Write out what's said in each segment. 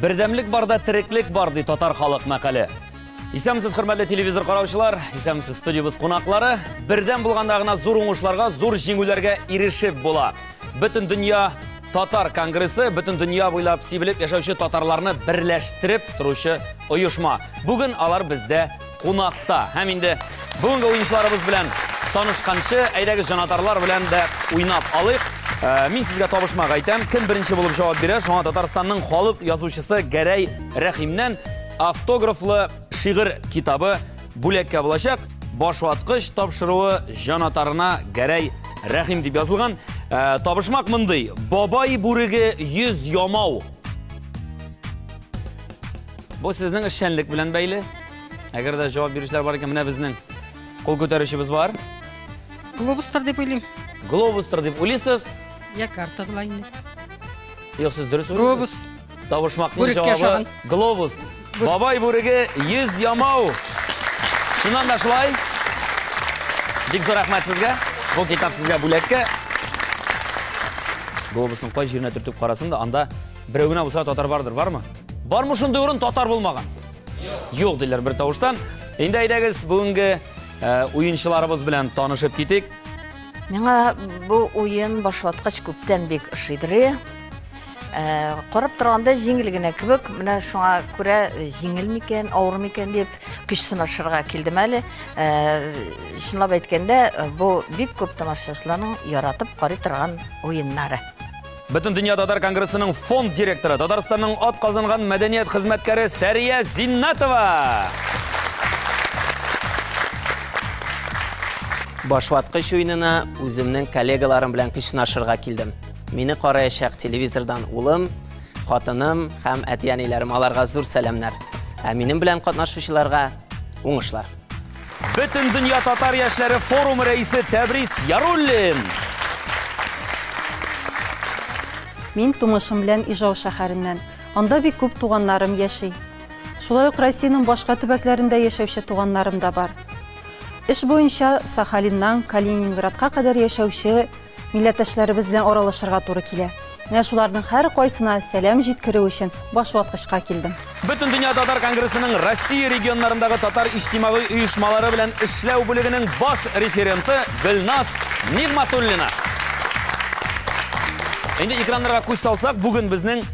Бердәмлек барда тереклек бар, ди татар халык мәкале. Исәнмесез, хөрмәтле телевизор караучылар, исәнмесез студиябез кунаклары. Бердәм булганда гына зур уңышларга, зур җиңүләргә ирешеп була. Бөтен дөнья татар конгрессы, бөтен дөнья буйлап сибелеп яшәүче татарларны берләштереп торучы оешма. Бүген алар бездә кунакта. Һәм инде бүгенге уенчыларыбыз белән танышканчы, әйдәгез җанатарлар белән дә уйнап алыйк. Э, мин сезгә табышмак әйтәм. Кем беренче булып җавап бирә, шуңа Татарстанның халык язучысы Гәрәй Рәхимнән автографлы шигырь китабы бүләккә булачак. Башваткыч тапшыруы җанатарына Гәрәй Рәхим дип язылган. Э, табышмак мондый. Бабай бүреге 100 ямау. Бу сезнең эшчәнлек белән бәйле. Әгәр дә җавап бирүчеләр бар икән, менә безнең кул күтәрүчебез бар. Глобустыр дип уйлыйм. Глобустыр дип уйлыйсыз? Я карта була инде. Юк, сез дөрес уйлыйсыз. Глобус. Табышмакның җавабы глобус. Бабай бүреге 100 ямау. Чыннан да шулай. Бик зур рәхмәт сезгә. Бу китап сезгә бүләккә. Глобусның кай җиренә төртеп карасын да, анда берәү генә булса татар бардыр, бармы? Бармы шундый урын татар булмаган? Юк, диләр бер тавыштан. Инде әйдәгез, бүгенге э, уенчыларыбыз белән танышып китик. Миңа бу уен башваткыч күптән бик ошыйдыр. Э, карап торганда җиңел генә кебек, менә шуңа күрә җиңел микән, авыр микән дип көч сынашырга килдем әле. Э, чынлап әйткәндә, бу бик күп тамашачыларның яратып карый торган уеннары. Бөтендөнья татар конгрессының фонд директоры, Татарстанның ат казанган мәдәният хезмәткәре Сәрия Зиннатова. Башваткыч уенына үземнең коллегаларым белән көч сынашырга килдем. Мине караячак телевизордан улым, хатыным һәм әти-әниләрем аларга зур сәламнәр. Ә минем белән катнашучыларга уңышлар. Бөтендөнья татар яшьләре форумы рәисе Тәбрис Яруллин. Мин тумышым белән Ижау шәһәреннән. Анда бик күп туганнарым яши. Шулай ук Россиянең башка төбәкләрендә яшәүче туганнарым да бар. Эш буенча Сахалиннан Калининградка кадәр яшәүче Милләттәшләребез белән аралашырга туры килә. Менә шуларның һәркайсына сәлам җиткерү өчен башваткычка килдем. Бөтендөнья татар конгрессының Россия регионнарындагы татар иҗтимагый оешмалары белән эшләү бүлегенең баш референты Гөлназ Нигъмәтуллина. Инде экраннарга күз салсак, бүген безнең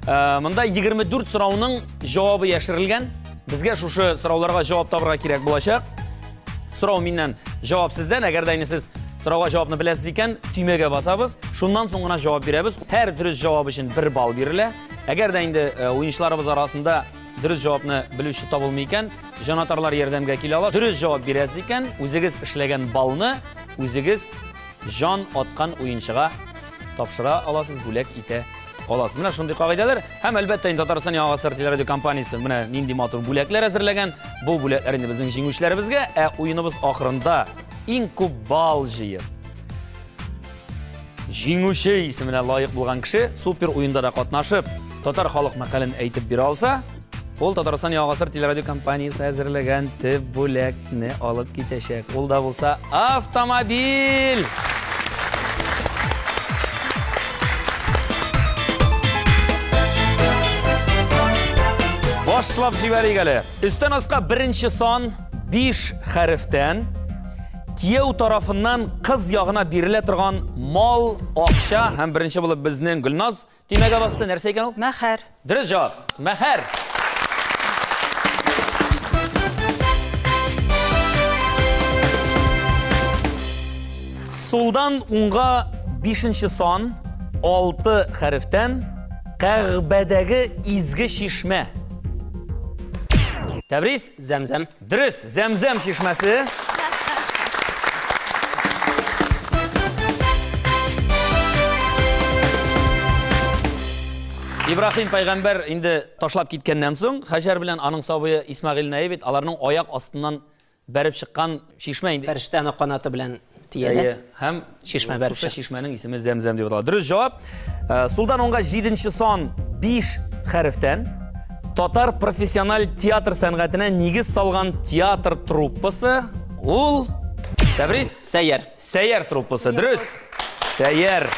э, монда 24 сорауның җавабы яшерелгән. Безгә шушы сорауларга җавап табырга кирәк булачак. Сорау миннән, җавап сездән. Әгәр дә инде сез сорауга җавапны беләсез икән, төймәгә басабыз. Шуннан соң гына җавап бирәбез. Һәр дөрес җавап өчен бер балл бирелә. Әгәр дә инде э, уенчыларыбыз арасында дөрес җавапны белүче табылмый икән, җанатарлар ярдәмгә килә ала. Дөрес җавап бирәсез икән, үзегез эшләгән баллны үзегез җан аткан уенчыга тапшыра аласыз, бүләк итә аласыз. Менә шундый кагыйдәләр. Һәм әлбәттә инде Татарстан Яңа гасыр телерадиокомпаниясе менә нинди матур бүләкләр әзерләгән. Бу бүләкләр инде безнең җиңүчеләребезгә, ә уеныбыз ахырында иң күп балл җыеп җиңүче исеменә лаек булган кеше супер уенда да катнашып, татар халык мәкален әйтеп бирә алса, ул Татарстан Яңа гасыр телерадиокомпаниясе әзерләгән төп бүләкне алып китәчәк. Ул да булса автомобиль! Башлап җибәрик әле. Өстән аска беренче сан 5 хәрефтән кияү тарафыннан кыз ягына бирелә торган мал, акча һәм беренче булып безнең Гөлназ Төймәгә басты, нәрсә икән ул? Мәхәр. Дөрес җавап. Мәхәр. Сулдан уңга бишенче сан, алты хәрефтән Кәгъбәдәге изге чишмә. Тәбрис? Зәмзәм. Дөрес, Зәмзәм чишмәсе. Ибраһим пайгамбәр инде ташлап киткәннән соң, Хаҗәр белән аның сабые Исмәгыйльне бит аларның аяк астыннан бәреп чыккан чишмә инде. Фәрештә аны канаты белән тия дә. Әйе, һәм чишмә бәреп шушы чыга. чишмәнең исеме Зәмзәм дип атала. Дөрес җавап. Э, Сулдан уңга җиденче сан 5 хәрефтән. Татар профессиональ театр сәнгатенә нигез салган театр труппасы ул Тәбрис? Сәйяр. Сәйяр труппасы. Дөрес. Сәйяр.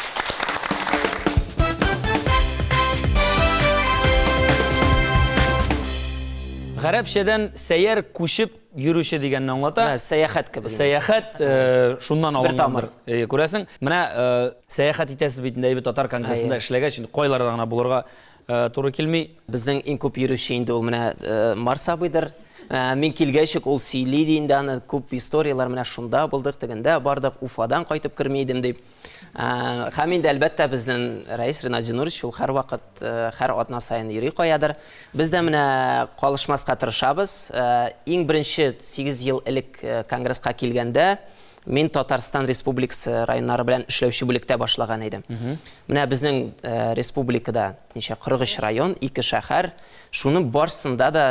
Гарәпчәдән сәяр күчеп йөрүче дигәнне аңлата. Менә сәяхәт кебек. Сәяхәт э, шуннан Бер алынгандыр. тамыр. Э, күрәсең. Менә э, сәяхәт итәсез бит инде, әйбәт татар конгрессында Әйе. эшләгәч, инде кайларда гына булырга э, туры килми. Безнең иң күп йөрүче инде ул менә э, Марс абыйдыр. Э, Мин килгәч үк ул сөйли ди инде аны күп историяләр менә шунда булдык, тегендә бардык, Уфадан кайтып керми идем дип. Э, Һәм инде әлбәттә безнең рәис Ренат Зинурович ул һәрвакыт э, һәр атна саен йөри каядыр. Без дә менә калышмаска тырышабыз. Э, Иң беренче 8 ел элек э, конгресска килгәндә мин Татарстан Республикасы районнары белән эшләүче бүлектә башлаган идем. Менә безнең э, республикада ничә 43 район, ике шәһәр, шуның барсында да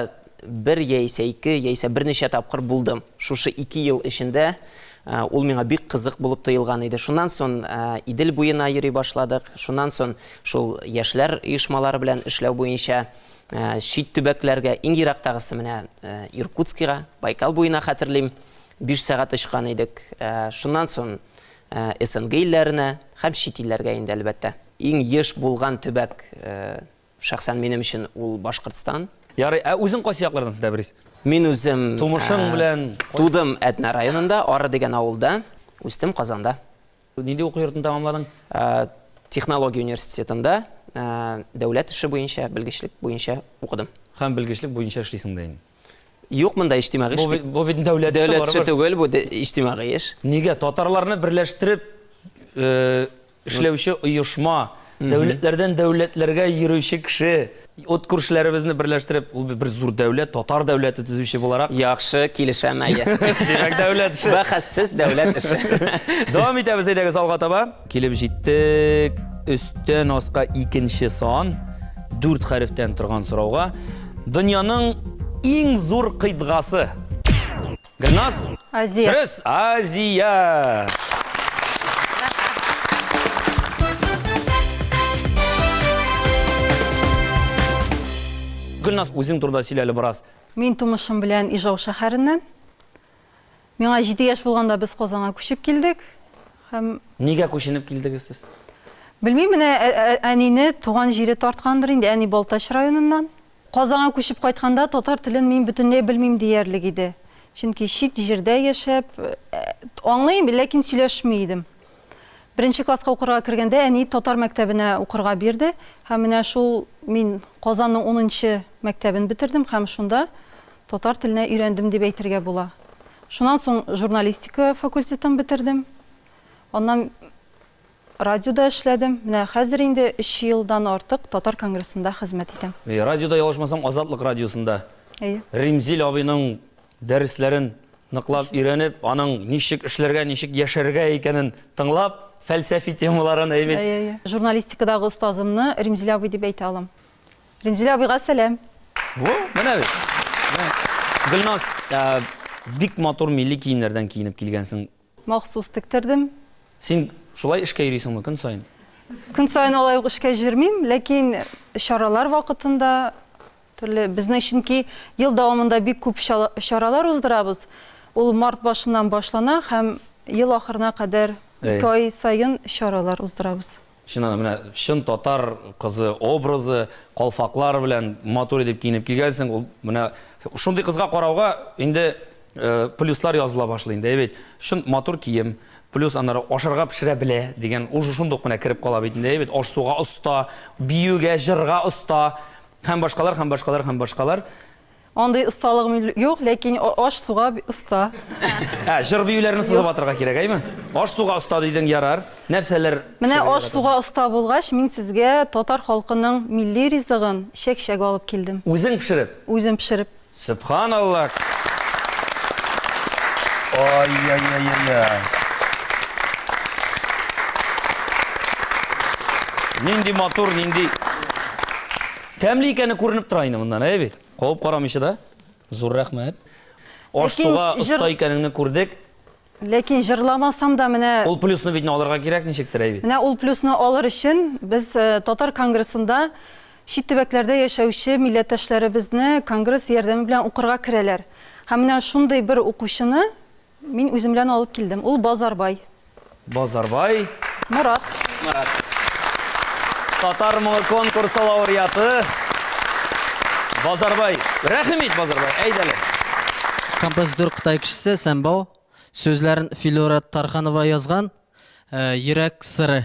бер яисә ике, яисә берничә тапкыр булдым. Шушы ике ел эчендә э, ул миңа бик кызык булып тоелган иде. Шуннан соң э, Идел буена йөри башладык. Шуннан соң шул яшьләр оешмалары белән эшләү буенча э, чит төбәкләргә, иң ерактагысы менә э, Иркутскига, Байкал буена хәтерлим, 5 сәгать очкан идек. Э, Шуннан соң э, СНГ илләренә һәм чит илләргә инде әлбәттә. Иң еш булган төбәк э, шәхсән минем өчен ул Башкортстан. Ярый, ә үзең кайсы яклардан соң, Тәбрис? Мин үзем Тумышың э, белән кайсы- тудым Әтнә районында, Ары дигән авылда, үстем Казанда. Нинди уку йортын тәмамладың? Э, Технология университетында э, дәүләт эше буенча, белгечлек буенча укыдым. Һәм белгечлек буенча эшлисең дә инде. Юк, монда иҗтимагый эш Бу бит. бит, бу бит дәүләт эше Дәүләт эше барыбер. түгел, бу иҗтимагый эш. Нигә татарларны берләштереп э, эшләүче оешма, дәүләтләрдән дәүләтләргә йөрүче кеше, от күршеләребезне берләштереп, ул бер зур дәүләт, татар дәүләте төзүче буларак. Яхшы, килешәм, әйе. Димәк, дәүләт эше. Бәхәссез дәүләт эше. Дәвам итәбез, әйдәгез алга таба. Килеп җиттек. Өстән аска икенче сан, дүрт хәрефтән торган сорауга. Дөньяның иң зур кыйтгасы. Гөлназ? Азия. Дөрес, Азия. Гөлназ, үзең турында сөйлә әле бераз. Мин тумышым белән Ижау шәһәреннән. Миңа 7 яшь булганда без Казанга күчеп килдек. Һәм Нигә күченеп килдегез сез? Белмим, менә әнине туган җире тарткандыр инде, әни Балтач районыннан. Казанга күчеп кайтканда татар телен мин бөтенләй белмим диярлек иде. Чөнки чит җирдә яшәп, аңлыйм, ләкин сөйләшми идем. Беренче класска укырга кергәндә әни татар мәктәбенә укырга бирде һәм менә шул мин Казанның унынчы мәктәбен бетердем һәм шунда татар теленә өйрәндем дип әйтергә була. Шуннан соң журналистика факультетын бетердем. Аннан радиода эшләдем. Менә хәзер инде өч елдан артык Татар конгрессында хезмәт итәм. Радиода, ялгышмасам, Азатлык радиосында. Әйе. Римзил абыйның дәресләрен ныклап өйрәнеп, аның ничек эшләргә, ничек яшәргә икәнен тыңлап, фәлсәфи темаларын әйбит. Әйе, әйе. Журналистикадагы остазымны Римзил абый дип әйтә алам. Римзил абыйга сәлам. Во, менә бит. Гөлназ, ә, бик матур милли киемнәрдән киенеп килгәнсең. Махсус тектердем. Син шулай эшкә йөрисеңме көн саен? Көн саен алай ук эшкә йөрмим, ләкин чаралар вакытында Төрле безнең чөнки ел дәвамында бик күп чаралар уздырабыз. Ул март башыннан башлана һәм ел ахырына кадәр ике ай саен чаралар уздырабыз. Чыннан да, менә чын татар кызы образы, калфаклар белән матур итеп киенеп килгәнсең. Ул менә шундый кызга карауга инде плюслар языла башлый инде, әйе бит. Чын матур кием, плюс аннары ашарга пешерә белә дигән, уже шундук менә кереп кала бит инде, әйе бит. Аш-суга оста, биюгә, җырга оста. Һәм башкалар, һәм башкалар, һәм башкалар. Андый осталыгым юк, ләкин аш-суга оста. Ә, җыр-биюләрне сызып атырга кирәк, әйме? Аш-суга оста дидең, ярар. Нәрсәләр Менә аш-суга оста булгач, мин сезгә татар халкының милли ризыгын, чәк-чәк алып килдем. Үзең пешереп? Үзем пешереп. Сөбханалла! Ай-яй-яй-яй-яй. Нинди матур, нинди тәмле икәне күренеп тора инде моннан, әйе бит? Кабып карамыйча да. Зур рәхмәт. Аш-суга оста икәнеңне күрдек. Ләкин җырламасам да менә... Ул плюсны бит алырга кирәк ничектер, әй бит. Менә ул плюсны алыр өчен без Татар конгрессында чит төбәкләрдә яшәүче милләттәшләребезне конгресс ярдәме белән укырга керәләр. Һәм менә шундый бер укучыны мин үзем белән алып килдем. Ул Базарбай. Базарбай. Морат. Морат. Татар моңы конкурсы лауреаты. Базарбай. Рәхим ит, Базарбай, әйдә әле. Композитор Кытай кешесе Сәмбау, сүзләрен Филюра Тарханова язган, Йөрәк сыры.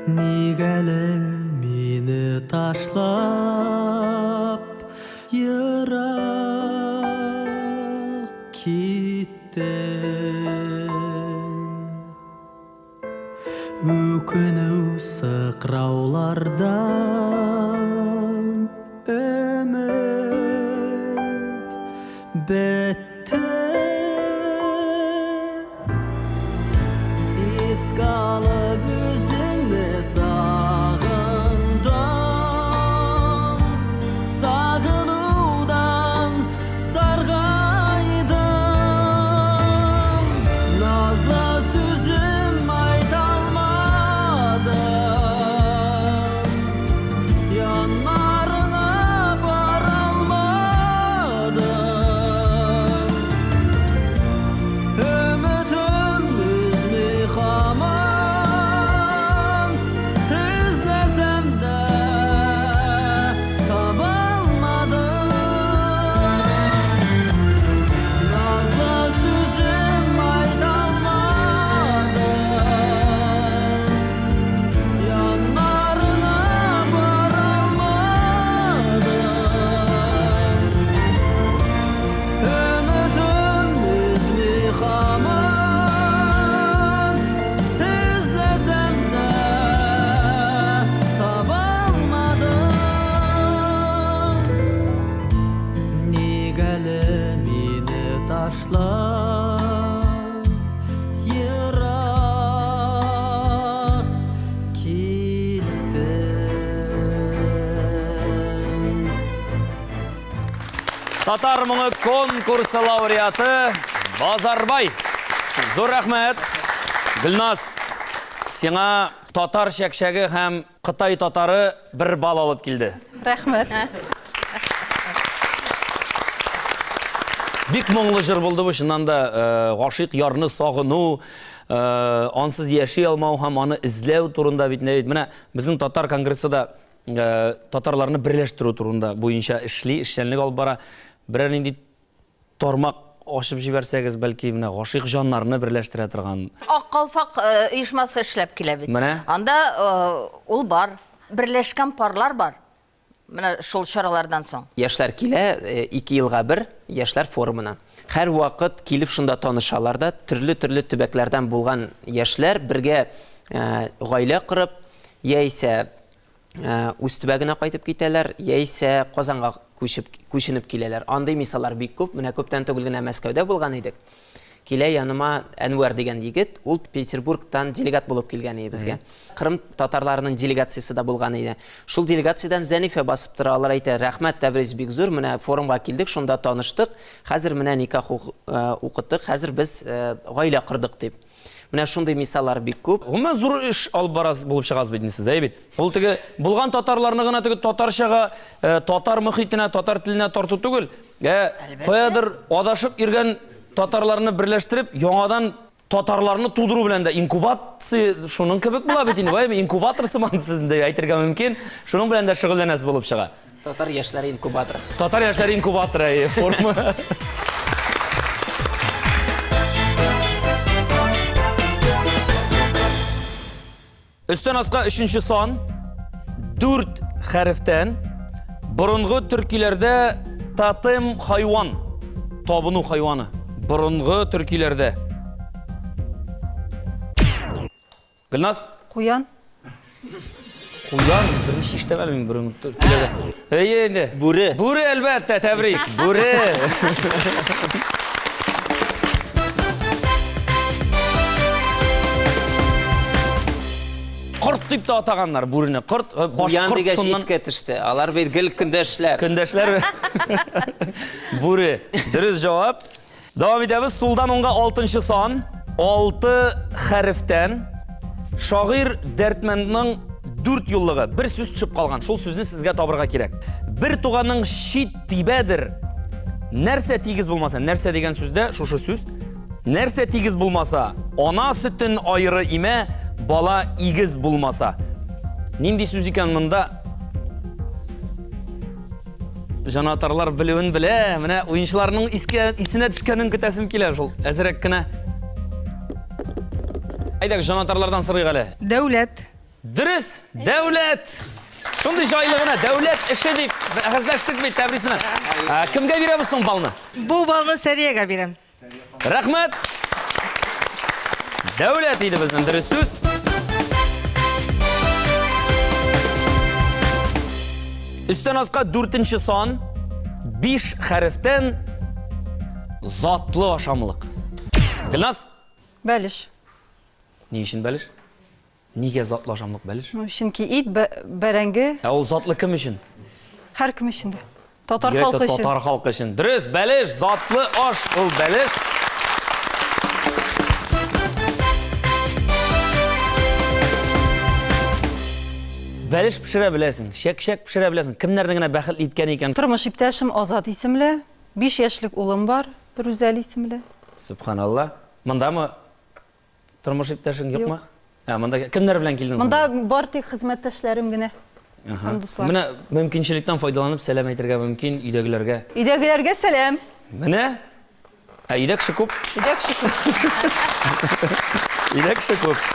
Ник әле мине ташлап ерак киттең? Үкенү сыкраулардан өмет бетте. Искә алып үзеңне сагындым, сагынудан саргайдым. Назлы сүзем айта алмадым, Яннарыңа бара алмадым. Өметем өзми һаман, Эзләсәм дә таба алмадым. Назлы сүзем айта алмадым, Яннарыңа бара алмадым. Өметем өзми һаман, Эзләсәм дә таба алмадым. Ник әле мине ташлап ерак киттең? Татар моңы конкурсы лауреаты Базарбай. Зур рәхмәт. Гөлназ, сиңа татар чәкчәге һәм Кытай татары бер балл алып килде. Рәхмәт. Бик моңлы җыр булды бу, чыннан да, э, гашыйк ярны сагыну, э, ансыз яши алмау һәм аны эзләү турында бит менә безнең татар конгрессы да Э, татарларны берләштерү турында буенча эшли, эшчәнлек алып бара. Берәр нинди тармак ачып җибәрсәгез, бәлки менә гашыйк җаннарны берләштерә торган. Ак калфак э, оешмасы эшләп килә бит. Менә. Анда э, ул бар. Берләшкән парлар бар. Менә шул чаралардан соң. Яшьләр килә, ике елга бер яшьләр форумына. Һәрвакыт килеп шунда танышалар да, төрле-төрле төбәкләрдән булган яшьләр бергә гаилә корып, яисә үз төбәгенә кайтып китәләр, яисә Казанга күчеп, күченеп киләләр. Андый мисаллар бик күп. Менә күптән түгел генә Мәскәүдә булган идек. Килә яныма Әнвәр дигән егет, ул Петербургтан делегат булып килгән иде безгә. Кырым татарларының делегациясе дә булган иде. Шул делегациядән Зәнифә басып тора, алар әйтә, рәхмәт, Тәбриз, бик зур, менә форумга килдек, шунда таныштык, хәзер менә никах укыттык, хәзер без гаилә кордык дип. Менә шундый мисаллар бик күп. Гомумән зур эш алып барасыз булып чыгасыз бит инде сез, әйе бит? Ул теге булган татарларны гына теге татарчага, э, татар мөхитенә, татар теленә тарту түгел, ә каядыр адашып йөргән татарларны берләштереп, яңадан татарларны тудыру белән дә инкубация шуның кебек була бит инде, бай, инкубатор сыман сез инде әйтергә мөмкин, шуның белән дә шөгыльләнәсез булып чыга. Татар яшьләре инкубаторы. Татар яшьләре инкубаторы, әйе, форма. Өстән аска өченче сан, дүрт хәрефтән, борынгы төркиләрдә тотем хайван, табыну хайваны. Борынгы төркиләрдә. Гөлназ? Куян. Куян, беренче ишетәм әле мин борынгы төркиләрдә. Әйе инде. Бүре. Бүре, әлбәттә, Тәбрис. Бүре. Корт дип тә атаганнар бүрене. Корт, э, баш Куян корт дигәч шуннан- искә төште. Алар бит гел көндәшләр. Көндәшләр. Бүре. Дөрес җавап. Дәвам итәбез. Сулдан уңга алтынчы сан. Алты хәрефтән. Шагыйрь Дәрдмәндның дүрт юллыгы. Бер сүз төшеп калган. Шул сүзне сезгә табырга кирәк. Бер туганның чит тибәдер. Нәрсә тигез булмаса, нәрсә дигән сүздә шушы сүз. Нәрсә тигез булмаса, ана сөтен айыры имә, бала игез булмаса. Нинди сүз икән монда? Җанатарлар белүен белә. Менә уенчыларның искә, исенә төшкәнен көтәсем килә шул. Әзрәк кенә. Әйдәгез, җанатарлардан сорыйк әле. Дәүләт. Дөрес, дәүләт. Шундый җайлы гына дәүләт эше дип бәхәсләштек бит Тәбрис белән. Ә, Кемгә бирәбез соң балны? Бу балны Сәриягә бирәм. Рәхмәт. Дәүләт иде безнең дөрес сүз. Өстән аска дүртенче сан, биш хәрефтән затлы ашамлык. Гөлназ? Бәлеш. Ни өчен бәлеш? Нигә затлы ашамлык бәлеш? Ну, чөнки ит, бәрәңге. Ә ул затлы кем өчен? Һәркем өчен дә. Татар халкы өчен. Татар халкы өчен. Дөрес, бәлеш, затлы аш ул бәлеш. Бәлеш пешерә беләсең, чәк-чәк пешерә беләсең. Кемнәрне генә бәхетле иткән икән? Тормыш иптәшем Азат исемле, 5 яшьлек улым бар, Рүзәл исемле. Сөбханалла. Мондамы Тормыш иптәшең юкмы? Ә, монда кемнәр белән килдең? Монда бар тик хезмәттәшләрем генә. Һәм дуслар. Менә мөмкинчелектән файдаланып сәлам әйтергә мөмкин өйдәгеләргә. Өйдәгеләргә сәлам. Менә. Ә өйдә кеше күп. Өйдә кеше күп. Өйдә кеше күп.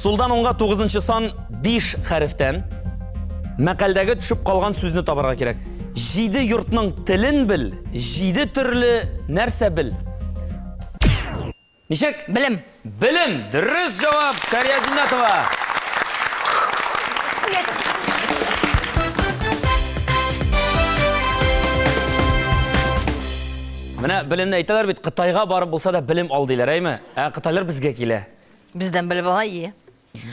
Сулдан уңга 9 сан 5 хәрефтән. Мәкальдәге төшеп калган сүзне табарга кирәк. Җиде йортның телен бел, җиде төрле нәрсә бел. Ничек? Белем. Белем. Дөрес җавап, Сәрия Зиннәтова. Менә белемне әйтәләр бит, Кытайга барып булса да белем ал диләр, әйме? Ә кытайлар безгә килә. Бездән белеп ала, ие.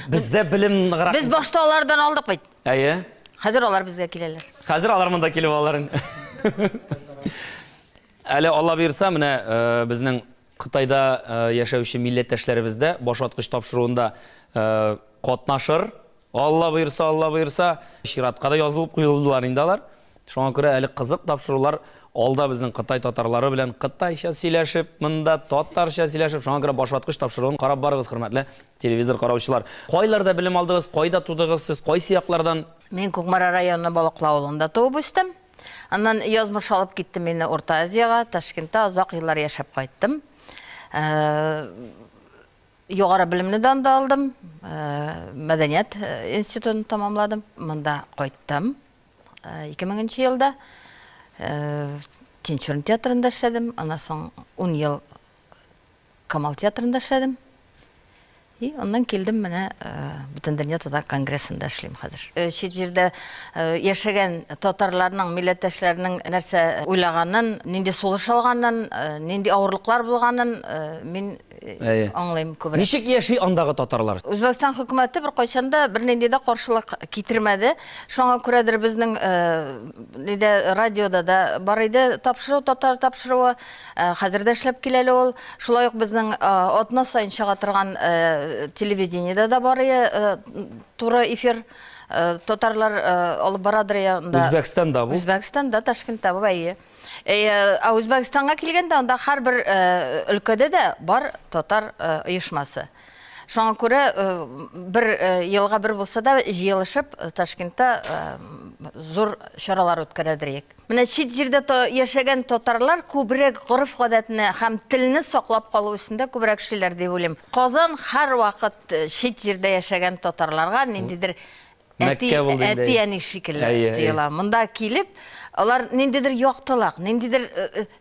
Бездә белем ныграк. Без башта алардан алдык бит. Әйе. Хәзер алар безгә киләләр. Хәзер алар монда килеп алалар. Әле Алла боерса, менә э, безнең Кытайда яшәүче милләттәшләребез дә Башваткыч тапшыруында катнашыр. Алла боерса, Алла боерса, чиратка да язылып куелдылар инде алар. Шуңа күрә әле кызык тапшырулар алда безнең Кытай татарлары белән кытайча сөйләшеп, монда татарча сөйләшеп, шуңа күрә Башваткыч тапшыруын карап барыгыз, хөрмәтле телевизор караучылар. Кайларда белем алдыгыз, кайда тудыгыз сез, кайсы яклардан? Мин Кукмара районы Балыклы авылында туып үстем. Аннан язмыш алып китте мине Урта Азиягә, Ташкентта озак еллар яшәп кайттым. Э, югары белемне дә анда алдым, э, мәдәният э, институтын тәмамладым. Монда кайттым 2000 нче елда. Тинчурин театрында эшләдем, аннан соң 10 ел Камал театрында эшләдем. И аннан килдем менә Бөтендөнья татар конгрессында эшлим хәзер. Чит җирдә яшәгән татарларның, милләттәшләрнең нәрсә уйлаганын, нинди сулыш алганын, нинди авырлыклар булганын мин аңлыйм күбрәк. Ничек яши андагы татарлар? Үзбәкстан хөкүмәте беркайчан да бернинди дә каршылык китермәде. Шуңа күрәдер безнең нидә радиода да бар иде тапшыру, татар тапшыруы. Хәзер дә эшләп килә әле ул. Шулай ук безнең атна саен чыга торган телевидениедә дә бар туры эфир. Татарлар алып барадыр анда. Үзбәкстанда бу? Үзбәкстанда, Ташкентта бу, әйе. Ә Үзбәкстанга килгәндә, анда һәрбер өлкәдә дә бар татар оешмасы. Шуңа күрә бер елга бер булса да җыелышып Ташкентта зур чаралар үткәрәдер идек. Менә чит җирдә яшәгән татарлар күбрәк гореф-гадәтне һәм телне саклап калу өстендә күбрәк эшлиләр дип уйлыйм. Казан һәрвакыт чит җирдә яшәгән татарларга ниндидер әти, Мәккә булды инде. әти-әни шикелле Әйе, әйе. тоела. Монда килеп, алар ниндидер яктылык, ниндидер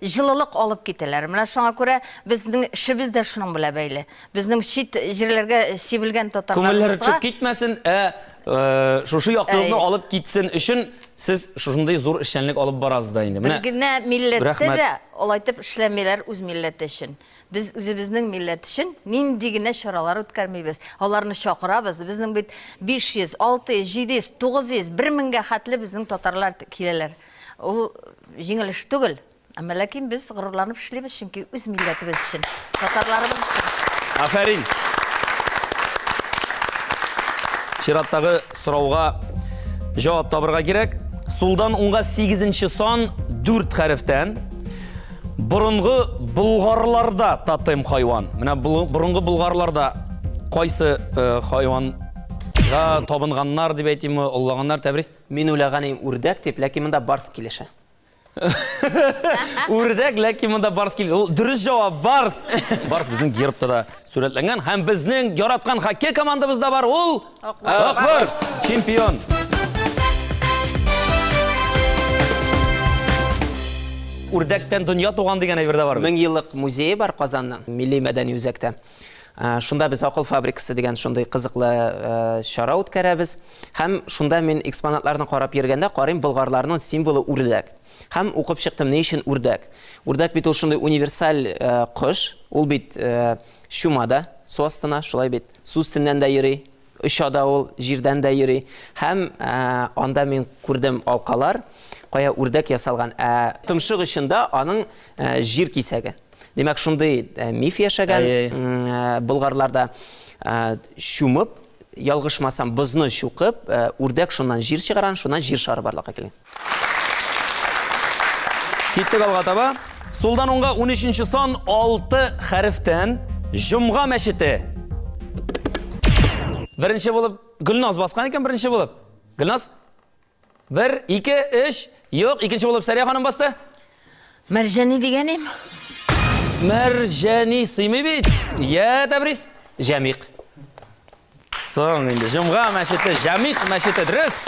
җылылык алып китәләр. Менә шуңа күрә безнең эшебез дә шуның белән бәйле. Безнең чит җирләргә сибелгән Күңелләре татарларыбызга төшеп китмәсен, ә шушы яктылыкны Әйе. алып китсен өчен Сез шушындый зур эшчәнлек алып барасыз да инде. Бер Менә генә милләттә рәхмәт. дә алай итеп эшләмиләр үз милләте өчен. Без үзебезнең милләт өчен нинди генә чаралар үткәрмибез. Аларны чакырабыз. Безнең бит 500, 600, 700, 900, 1000 гә хәтле безнең татарлар киләләр. Ул җиңел эш түгел. Әмма ләкин без горурланып эшлибез, чөнки үз милләтебез өчен, татарларыбыз өчен. Афәрин! Чираттагы сорауга җавап табырга кирәк. Сулдан уңга 8 сан 4 хәрефтән. Борынгы болгарларда тотем хайван. Менә борынгы болгарларда кайсы э, хайванга табынганнар дип әйтимме, оллаганнар, Тәбрис? Мин уйлаган идем үрдәк дип, ләкин монда барс килешә. Үрдәк, ләкин монда барс килешә. Ул дөрес җавап, барс. Барс безнең гербта да сурәтләнгән һәм безнең яраткан хоккей командабыз да бар. Ул Ак Барс, чемпион. Үрдәктән дөнья туган дигән әйбер дә бар. Мең еллык музее бар Казанның, милли мәдәни үзәктә. Э, шунда без Акыл фабрикасы дигән шундый кызыклы э, чара үткәрәбез. Һәм шунда мин экспонатларны карап йөргәндә карыйм, болгарларның символы үрдәк. Һәм укып чыктым, ни өчен үрдәк? Үрдәк бит ул шундый универсаль э, кош, ул бит чума да су астына, шулай бит. Су өстеннән дә йөри, оча да ул, җирдән дә йөри. Һәм анда мин күрдем алкалар, кая үрдәк ясалган. Ә томшык очында аның җир кисәге. Димәк, шундый миф яшәгән болгарларда. Чумып, ялгышмасам, бозны чукып, үрдәк шуннан җир чыгарган, шуннан җир шары барлыкка килгән. Киттек алга таба. Сулдан уңга 13 сан 6 хәрефтән Җомга мәчете. Беренче булып Гөлназ баскан икән, беренче булып. Гөлназ? Бер, ике, өч. Юк, икенче булып Сәрия ханым басты. Мәрҗани дигәнем. Мәрҗани сыймый бит. Я, Тәбрис. Җәмик. Соң инде Җомга мәчете, Җәмигъ мәчете, дөрес.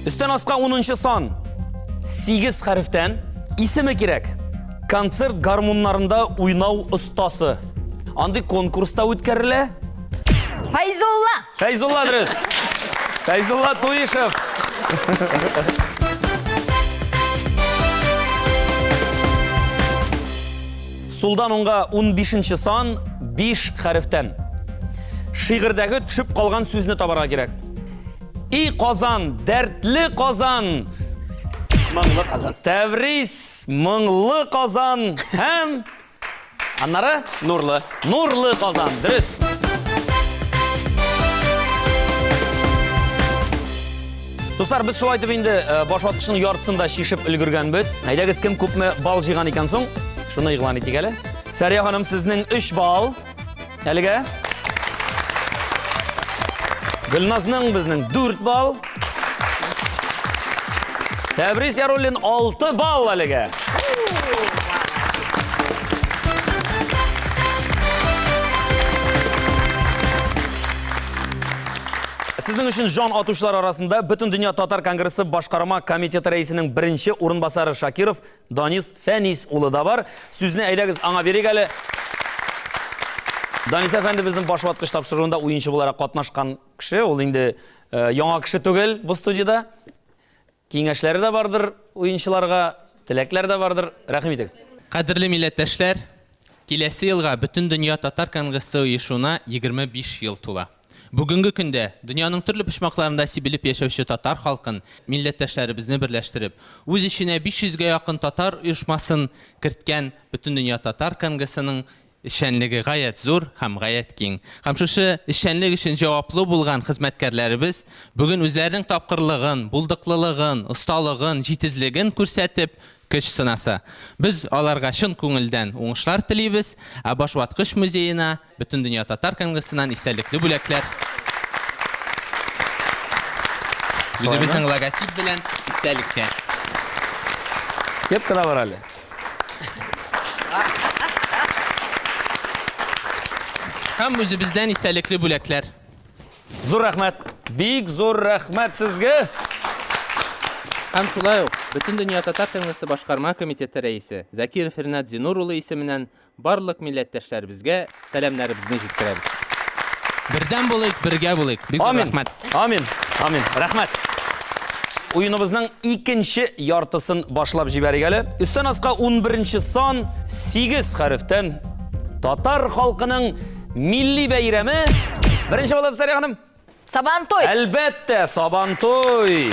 Өстән аска 10 сан. 8 хәрефтән исеме кирәк. Концерт гармуннарында уйнау остасы. Андый конкурста үткәрелә. Фәйзулла! Фәйзулла дөрес. Фәйзулла Туишев. Сулдан уңга 15 сан 5 хәрефтән. Шигырьдәге төшеп калган сүзне табарга кирәк. И Казан, дәртле Казан. Моңлы Казан. Тәбрис, моңлы Казан һәм Аннары? Нурлы. Нурлы Казан, дөрес. Дуслар, без шулай итеп инде э, баш ваткычның яртысын да чишеп өлгергәнбез. Әйдәгез, кем күпме балл җыйган икән соң? Шуны игълан итик әле. Сәрия ханым, сезнең 3 балл. Әлегә. Гөлназның безнең 4 балл. Тәбрис Яруллин 6 балл әлегә. Сезнең өчен жан атучылар арасында Бөтендөнья татар конгрессы башкарма комитеты рәисенең беренче урынбасары Шакиров Данис Фәнис улы да бар. Сүзне әйдәгез аңа бирик әле. Данис әфәнде безнең башваткыч тапшыруында уенчы буларак катнашкан кеше. Ул инде э, яңа кеше түгел бу студиядә. Киңәшләре дә бардыр уенчыларга, теләкләр дә бардыр. Рәхим итегез. Кадерле милләттәшләр, киләсе елга Бөтендөнья татар конгрессы оешуына 25 ел тула. Бүгенге көндә дөньяның төрле почмакларында сибелеп яшәүче татар халкын, милләттәшләребезне берләштереп, үз эченә 500 гә якын татар оешмасын керткән Бөтендөнья татар конгрессының эшчәнлеге гаять зур һәм гаять киң. Һәм шушы эшчәнлек өчен җаваплы булган хезмәткәрләребез бүген үзләренең тапкырлыгын, булдыклылыгын, осталыгын, җитезлеген күрсәтеп, көч сынаса. Без аларга чын күңелдән уңышлар телибез, ә Башваткыч музеена Бөтендөнья татар конгрессыннан истәлекле бүләкләр. Үзебезнең логотип белән истәлеккә. Кепка да бар әле. Һәм үзебездән истәлекле бүләкләр. Зур рәхмәт. Бик зур рәхмәт сезгә. Һәм шулай ук Бөтендөнья татар конгрессы башкарма комитеты рәисе Закиров Ринат Зинур улы исеменнән Барлык милләттәшләребезгә сәламнәребезне җиткерәбез. Бердәм булыйк, бергә булыйк. Бик зур рәхмәт. Амин. Амин. Рәхмәт. Уеныбызның икенче яртысын башлап җибәрик әле. Өстән аска 11 сан 8 хәрефтән татар халкының милли бәйрәме. Беренче булып Сәрия ханым. Сабантуй! Әлбәттә, Сабантуй!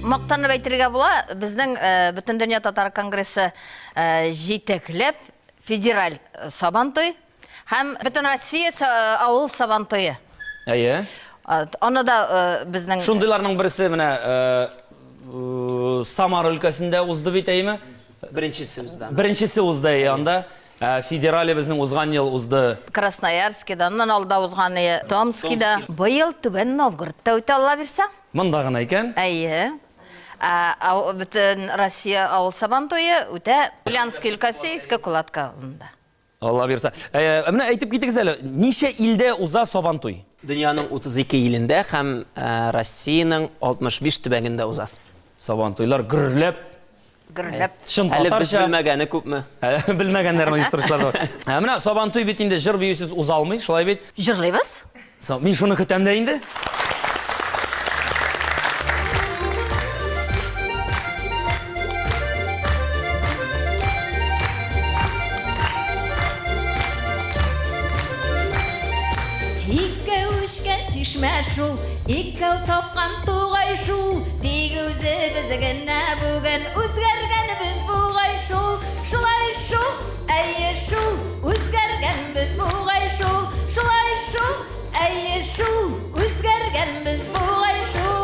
Мактанып әйтергә була, безнең э, Бөтендөнья татар конгрессы э, җитәкләп Федераль Сабантуй һәм Бөтенроссия авыл Сабантуе. Әйе. Аны да безнең Шундыйларның берсе менә Самара өлкәсендә узды бит, әйеме? Беренчесе узды. Беренчесе узды, әйе, анда. Федерале безнең узган ел узды. Красноярскида, аннан алда узган Томскида. Быел Түбән Новгородта үтә, Алла бирсә. Монда гына икән. Әйе. Бөтен Россия авыл Сабантуе үтә Ульяновский өлкәсе Иске Кулатка авылында. Алла бирса. Менә әйтеп китегез әле, ничә илдә уза Сабантуй? Дөньяның 32 илендә һәм Россиянең 65 төбәгендә уза. Сабантуйлар гөрләп. Гөрләп. Чын Әле без татарча. белмәгәне күпме? Белмәгәннәрне оештыручылар да бар. Ә менә Сабантуй бит инде җыр-биюсез уза алмый, шулай бит? Җырлыйбыз. Мин шуны көтәм дә инде. Икәү эчкән чишмә шул, икәү тапкан тугай шул. Тик үзебез генә бүген үзгәргәнбез бугай шул. Шулай шул, әйе шул, үзгәргәнбез бугай шул. Шулай шул, әйе шул, үзгәргәнбез бугай шул.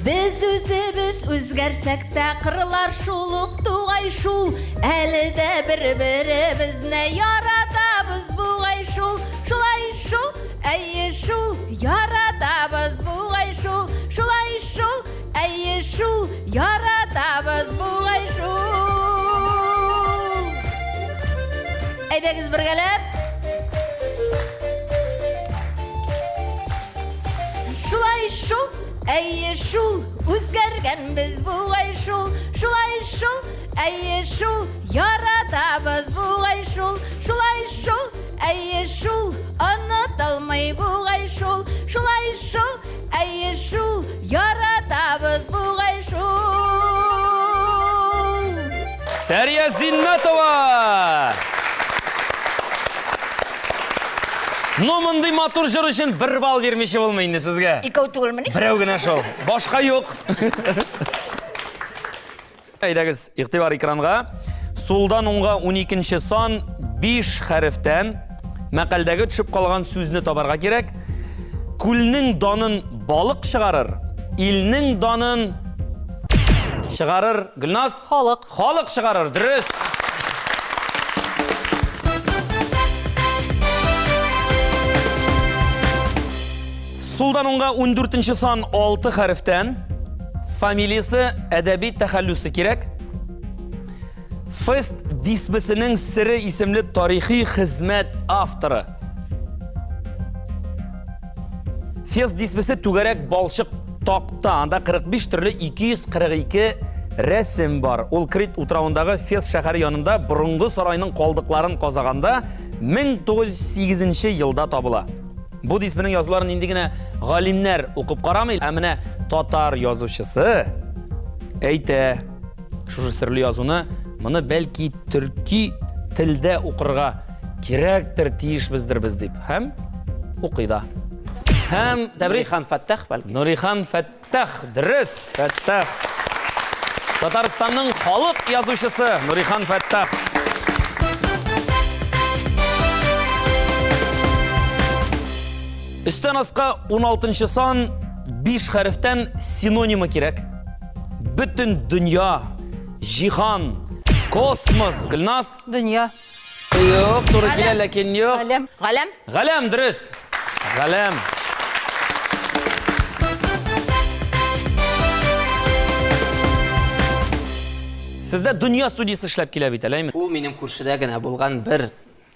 Без үзебез үзгәрсәк тә, кырлар шул ук тугай шул. Әле дә бер-беребезне яратабыз бугай шул. Шулай шул, әйе шул, яратабыз бугай шул. Шулай шул, әйе шул, яратабыз бугай шул. Әйдәгез бергәләп. Шулай шул, әйе шул, үзгәргәнбез бугай шул. Шулай шул, әйе шул, яратабыз бугай шул. Шулай шул, әйе шул, онытылмый бугай шул. Шулай шул, әйе шул, яратабыз бугай шул. Сәрия Зиннәтова! Ну, мондый матур җыр өчен бер балл бирмичә булмый инде сезгә. Икәү түгелмени? Берәү генә шул. Башка юк. Әйдәгез, игътибар экранга. Сулдан уңга 12 сан 5 хәрефтән мәкальдәге төшеп калган сүзне табарга кирәк. Күлнең данын балык чыгарыр, илнең данын чыгарыр. Гөлназ? Халык. Халык чыгарыр, дөрес. Сулдан уңга 14 сан 6 хәрефтән. Фамилиясе, әдәби тәхәллүсе кирәк. Фест дисбесенең сере исемле тарихи хезмәт авторы. Фест дисбесе түгәрәк балчык такта. Анда 45 төрле 242 рәсем бар. Ул Крит утравындагы Фес шәһәре янында борынгы сарайның калдыкларын казаганда 1908 елда табыла. Бу дисбенең язуларын нинди генә галимнәр укып карамый, ә менә татар язучысы әйтә. Шушы серле язуны моны бәлки төрки телдә укырга кирәктер, тиешбездер без дип. Һәм укый да. Һәм тәбрик. Нурихан Фәттах бәлки. Нурихан Фәттах, дөрес, Фәттах. Татарстанның халык язучысы Нурихан Фәттах. Өстән аска 16 сан 5 хәрефтән синонимы кирәк. Бөтен дөнья, җиһан, космос, Гөлназ. Дөнья. Юк, туры килә, ләкин юк. Галәм. Галәм. Галәм, дөрес. Галәм. Сездә Дөнья студиясе эшләп килә бит әле, әйме? Ул минем күршедә генә булган бер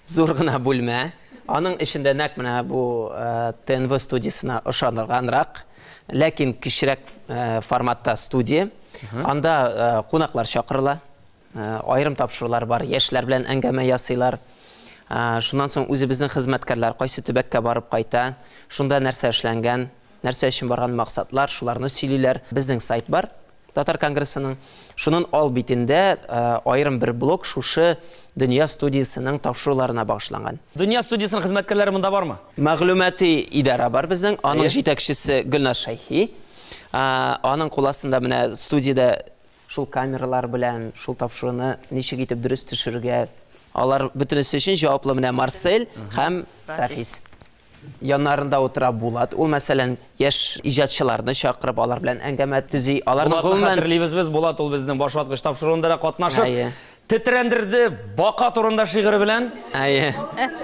зур гына бүлмә. Аның эчендә нәкъ менә бу ТНВ студиясенә ошаганрак, ләкин кечерәк форматта студия. Анда кунаклар чакырыла. Аерым тапшырулар бар, яшьләр белән әңгәмә ясыйлар. Шуннан соң үзебезнең хезмәткәрләр кайсы төбәккә барып кайта, шунда нәрсә эшләнгән, нәрсә өчен барган максатлар, шуларны сөйлиләр. Безнең сайт бар. Татар конгрессының. Шунын ал битендә аерым бер блок шушы Дөнья студиясенең тапшыруларына багышланган. Дөнья студиясенең хезмәткәрләре монда бармы? Мәгълүмати идарә бар безнең, аның җитәкчесе Гөлназ Шәйхи. Аның кул астында менә студиядә шул камералар белән шул тапшыруны ничек итеп дөрес төшерергә, алар бөтенесе өчен җаваплы менә Марсель һәм Рафис. Яннарында утыра Булат. Ул, мәсәлән, яшь иҗатчыларны чакырып, алар белән әңгәмә төзи. Аларның Булатны гомумән хәтерлибез без. Булат ул безнең Башваткыч тапшыруында да катнашып, Әйе. тетрәндерде бака турында шигыре белән. Әйе.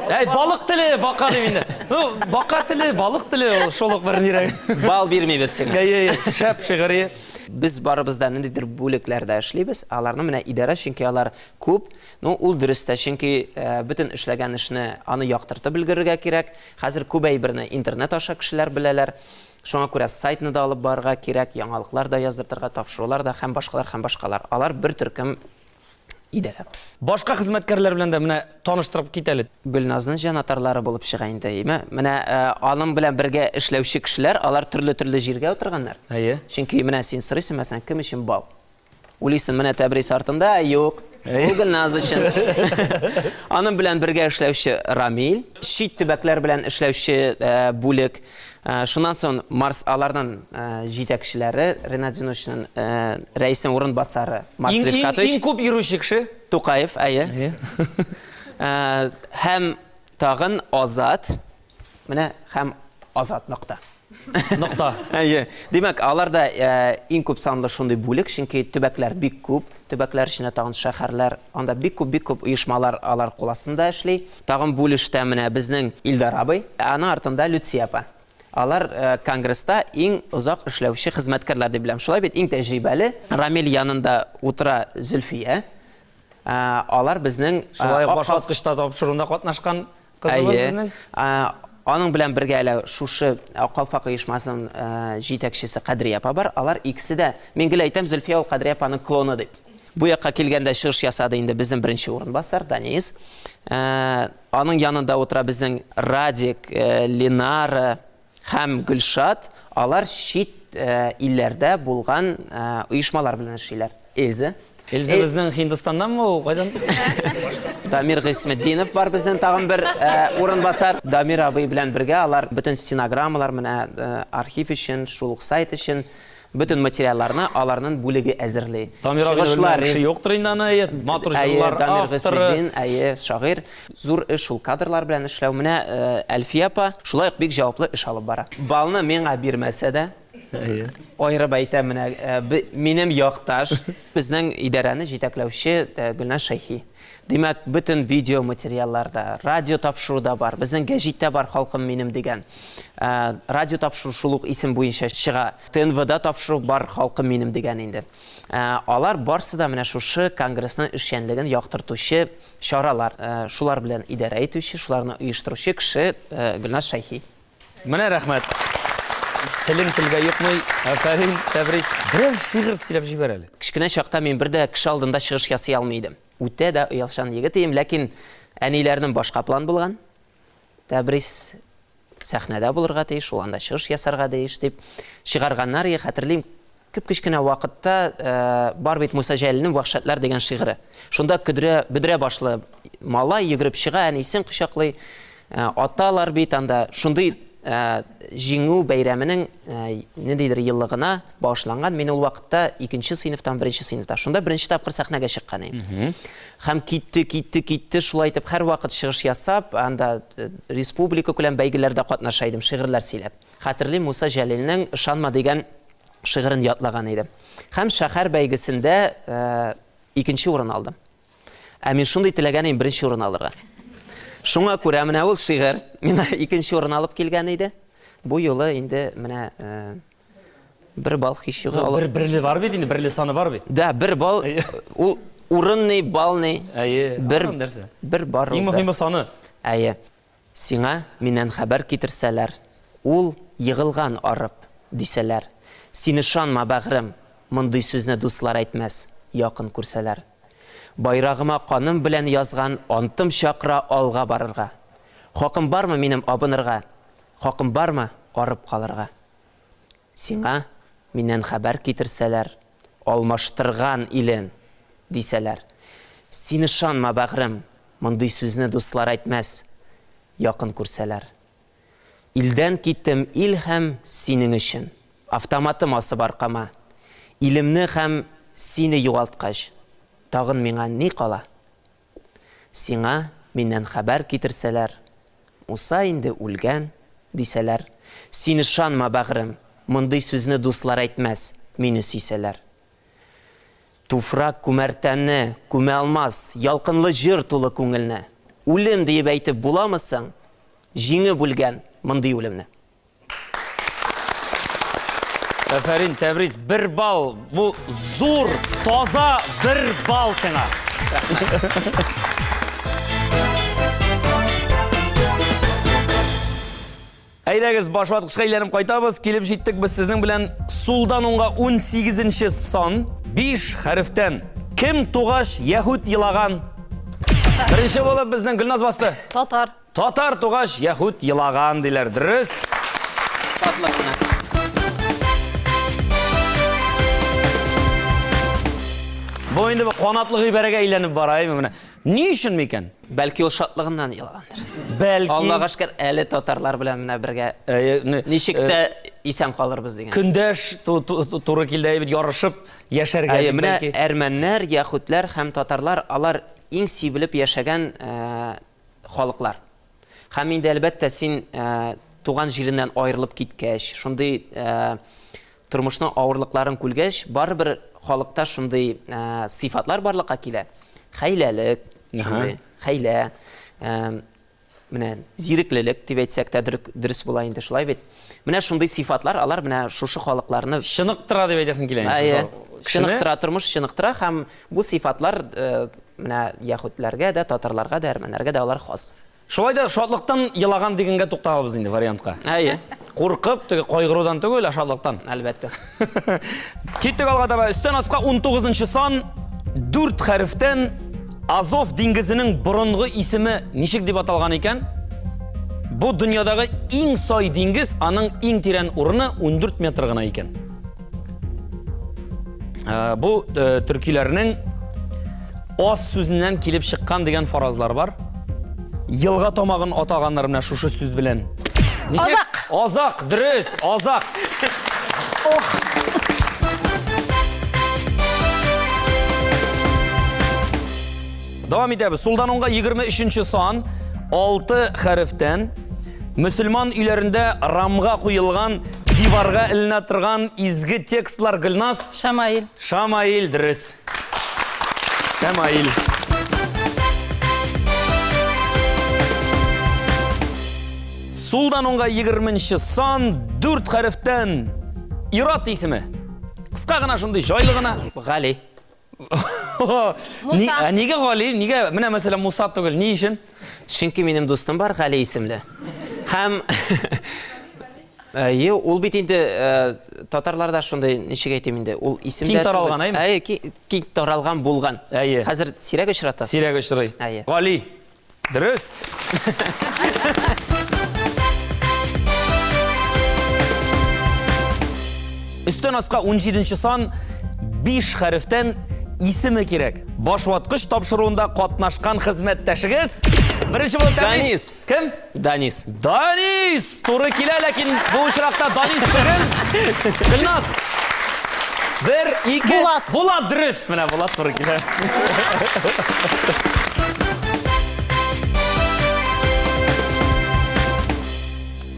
Әй, балык теле, бака дип инде. Ну, бака теле, балык теле, ул шул ук бер нирәк. Бал бирмибез сиңа. Әйе, әйе, шәп шигыре. Без барыбыз да ниндидер бүлекләрдә эшлибез. Аларны менә идарә, чөнки алар күп. Ну, ул дөрес тә, чөнки бөтен эшләгән эшне аны яктыртып өлгерергә кирәк. Хәзер күп әйберне интернет аша кешеләр беләләр. Шуңа күрә сайтны да алып барырга кирәк, яңалыклар да яздыртырга, тапшырулар да һәм башкалар, һәм башкалар. Алар бер төркем идарә. Башка хезмәткәрләр белән дә менә таныштырып кит әле. Гөлназның җанатарлары булып чыга инде, әйеме? Менә аның белән бергә эшләүче кешеләр, алар төрле-төрле җиргә утырганнар. Әйе. Чөнки менә син сорыйсың, мәсәлән, кем өчен бал? Уйлыйсың, менә Тәбрис артында, ә юк. Ул Гөлназ өчен. Аның белән бергә эшләүче Рамил, чит төбәкләр белән эшләүче э, бүлек. Э, шуннан соң Марс аларның э, җитәкчеләре Ренат Зинучның рәиснең урынбасары Марс Иң, иң, Рифкатович. иң күп йөрүче кеше. Тукаев, әйе. Һәм тагын Азат, менә һәм Азат нокта. Нокта. Әйе. Димәк, алар да иң күп санлы шундый бүлек, чөнки төбәкләр бик күп. Төбәкләр эчендә тагын шәһәрләр, анда бик күп, бик күп оешмалар алар кул астында эшли. Тагын бүлештә менә безнең Илдар абый, аның артында Люция апа. Алар конгресста иң озак эшләүче хезмәткәрләр дип беләм. Шулай бит, иң тәҗрибәле. Рамил янында утыра Зөлфия. Алар безнең Шулай ук башваткычта тапшыруында катнашкан кызыбыз безнең. Аның белән бергә әле шушы Ак калфак оешмасының җитәкчесе Кадрия апа бар. Алар икесе дә, мин гел әйтәм, Зөлфия ул Кадрия апаның клоны дип. Бу якка килгәндә чыгыш ясады инде безнең беренче урынбасар Данис. Аның янында утыра безнең Радик, Ленара һәм Гөлшат. Алар чит илләрдә булган оешмалар белән эшлиләр. Эльза. Эльза безнең Һиндстаннанмы ул? Кайдан? Дамир Гыйсметдинов бар безнең тагын бер урынбасар. Дамир абый белән бергә алар бөтен стенограммалар менә архив өчен, шул ук сайт өчен бөтен материалларны аларның бүлеге әзерли. Дамир абый белмәгән кеше юктыр инде аны, әйе, матур җырлар авторы. Дамир Гыйсметдин, әйе, шагыйрь. Зур эш шул кадрлар белән эшләү. Менә Әлфия апа шулай ук бик җаваплы эш алып бара. Балны миңа бирмәсә дә, Әйе. Аерып әйтәм, менә э, минем якташ, безнең идарәне җитәкләүче э, Гөлназ Шәйхи. Димәк, бөтен видео материаллар да, радио тапшыру да бар, безнең гәҗиттә бар Халкым минем дигән. Э, радио тапшыру шул ук исем буенча чыга. ТНВда тапшыру бар Халкым минем дигән инде. Алар барсы да менә шушы конгрессның эшчәнлеген яктыртучы чаралар. Шулар белән идарә итүче, шуларны оештыручы кеше Гөлназ Шәйхи. Менә рәхмәт. Телең телгә йокмый. Афәрин, Тәбрис. Берәр шигырь сөйләп җибәр әле. Кечкенә чакта мин бер дә кеше алдында чыгыш ясый алмый идем. Үтә дә оялчан егет идем, ләкин әниләрнең башка план булган. Тәбрис сәхнәдә булырга тиеш, ул анда чыгыш ясарга тиеш дип чыгарганнар иде, хәтерлим. Кеп-кечкенә вакытта бар бит Муса Җәлилнең Вәхшәтләр дигән шигыре. Шунда көдрә, бөдрә башлы малай йөгереп чыга, әнисен кочаклый. Аталар бит анда. Шундый Җиңү бәйрәменең ниндидер еллыгына багышланган. Мин ул вакытта икенче сыйныфтан беренче сыйныфта. Шунда беренче тапкыр сәхнәгә чыккан идем. Һәм китте, китте, китте. Шулай итеп һәрвакыт чыгыш ясап, анда республикакүләм бәйгеләрдә катнаша идем, шигырьләр сөйләп. Хәтерлим, Муса Җәлилнең Ышанма дигән шигырен ятлаган идем. Һәм шәһәр бәйгесендә икенче урын алдым. Ә мин шундый теләгән идем беренче урын алырга. Шуңа күрә менә ул шигырь миңа икенче урын алып килгән иде. Бу юлы инде менә бер балл һич югы алып. Бер берле бар бит инде, берле саны бар бит. Да, бер балл ул урын ни, балл ни. Әйе, бер нәрсә. Бер бар. Иң мөһиме саны. Әйе. Сиңа миннән хәбәр китерсәләр, Ул егылган арып, дисәләр. Син ышанма, бәгърем, мондый сүзне Дуслар әйтмәс, якын күрсәләр. Байрагыма каным белән язган Антым чакыра алга барырга. Хакым бармы минем абынырга, Хакым бармы арып калырга? Сиңа миннән хәбәр китерсәләр, Алмаштырган илен, дисәләр. Син ышанма, бәгърем, мондый сүзне дуслар әйтмәс, якын күрсәләр. Илдән киттем ил һәм синең өчен. Автоматым асып аркама. Илемне һәм сине югалткач, тагын миңа ни кала? Сиңа миннән хәбәр китерсәләр, Муса инде үлгән, дисәләр, Син ышанма, бәгърем, мондый сүзне дуслар әйтмәс, мине сөйсәләр. Туфрак күмәр тәнне, күмә алмас, ялкынлы җыр тулы күңелне. Үлем диеп әйтеп буламы соң, җиңеп үлгән мондый үлемне? Афәрин, Тәбрис, бер балл. Бу зур, таза бер балл сиңа. Әйдәгез, башваткычка әйләнеп кайтабыз. Килеп җиттек без сезнең белән сулдан уңга 18 сан, 5 хәрефтән. Кем тугач яһүд елаган? Беренче булып безнең Гөлназ басты. Татар. Татар тугач, яһүд елаган диләр. Дөрес. Шатлык кына. Бу инде бу канатлы гыйбарәгә әйләнеп бара, әйме менә. Ни өчен микән? Бәлки ул шатлыгыннан елагандыр. Бәлки. Аллага шөкер, әле татарлар белән менә бергә ничек тә исән калырбыз дигән. Көндәш туры килде, әйбәт ярышып яшәргә дип бәлки. Менә әрмәннәр, яһүдләр һәм татарлар, алар иң сибелеп яшәгән халыклар. Һәм инде, әлбәттә, син туган җиреннән аерылып киткәч, шундый тормышның авырлыкларын күргәч, барыбер халыкта шундый сыйфатлар барлыкка килә. Хәйләлек, шундый хәйлә, менә зиреклелек дип әйтсәк тә дөрес була инде, шулай бит? Менә шундый сыйфатлар, алар менә шушы халыкларны Чыныктыра дип әйтәсең килә инде. Әйе. Чыныктыра, тормыш чыныктыра һәм бу сыйфатлар Менә яһүдләргә дә, татарларга да, әрмәннәргә дә алар хас. Шулай да шатлыктан елаган дигәнгә тукталабыз инде вариантка. Әйе. Куркып, теге кайгырудан түгел, ә шатлыктан. Әлбәттә. Киттек алга таба. Өстән аска 19 сан, 4 хәрефтән Азов диңгезенең борынгы исеме ничек дип аталган икән? Бу дөньядагы иң сай диңгез, аның иң тирән урыны 14 метр гына икән. Э, бу э, төркиләрнең ас сүзеннән килеп чыккан дигән фаразлар бар. Елга тамагын атаганнар менә шушы сүз белән. Азак. Азак, дөрес, азак. Ох. Дәвам итәбез. Сулдан уңга 23 сан, 6 хәрефтән. Мөселман өйләрендә рамга куелган, диварга эленә торган изге текстлар Гөлназ. Шамаил. Шамаил, дөрес. Шамаил. Сулдан уңга 20 сан, 4 хәрефтән. Ират исеме. Кыска гына шундый, җайлы гына. Гали. Муса. Ә нигә Гали? Нигә? Менә мәсәлән Муса түгел. Ни өчен? Чөнки минем дустым бар Гали исемле. Һәм Әйе, ул бит инде э, татарларда шундый, ничек әйтим инде, ул исем Киң таралган, әйеме? Әйе, киң таралган булган. Әйе. Хәзер сирәк очратасың. Сирәк очрый. Әйе. Гали. Дөрес. Өстән аска 17 сан 5 хәрефтән исеме кирәк. Башваткыч тапшыруында катнашкан хезмәттәшегез беренче булып Тәмрис. Данис. Кем? Данис. Данис! Туры килә, ләкин бу очракта Данис түгел. Гөлназ. Бер, ике. Булат. Булат дөрес. Менә Булат туры килә.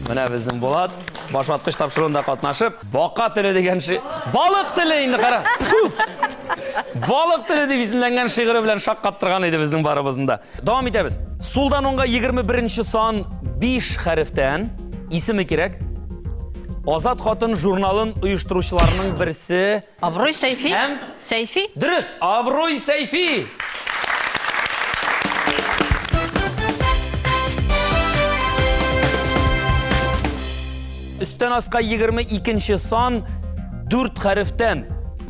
Менә безнең Булат башваткыч тапшыруында катнашып, бака теле дигән ши... Балык теле инде кара. Балык теле дип исемләнгән шигыре белән шаккаттырган иде безнең барыбызны да. Дәвам итәбез. Сулдан уңга 21 сан 5 хәрефтән исеме кирәк. Азат хатын журналын оештыручыларның берсе. Абруй Сәйфи. Һәм Сәйфи. Дөрес, Абруй Сәйфи. Өстән аска 22 сан 4 хәрефтән.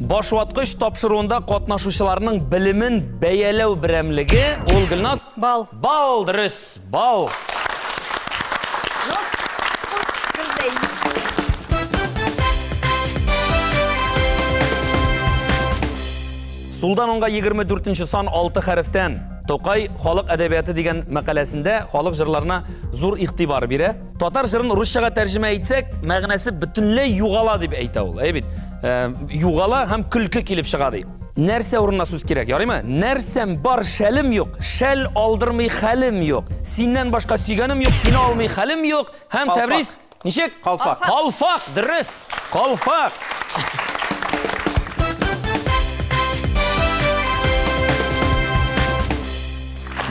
Башваткыч тапшыруында катнашучыларның белемен бәяләү берәмлеге ул Гөлназ. Бал. Бал, дөрес, бал. Сулдан уңга 24 нче сан 6 хәрефтән. Тукай халык әдәбияты дигән мәкаләсендә халык җырларына зур игътибар бирә. Татар җырын русчага тәрҗемә итсәк, мәгънәсе бөтенләй югала дип әйтә ул. Әйе бит. Э, югала һәм көлке килеп чыга ди. Нәрсә урынына сүз кирәк, ярыймы? Нәрсәм бар, шәлем юк, шәл алдырмый хәлем юк. Синнән башка сөйгәнем юк, сине алмый хәлем юк. Һәм Тәбрис, ничек? Калфак. Калфак, дөрес. Калфак.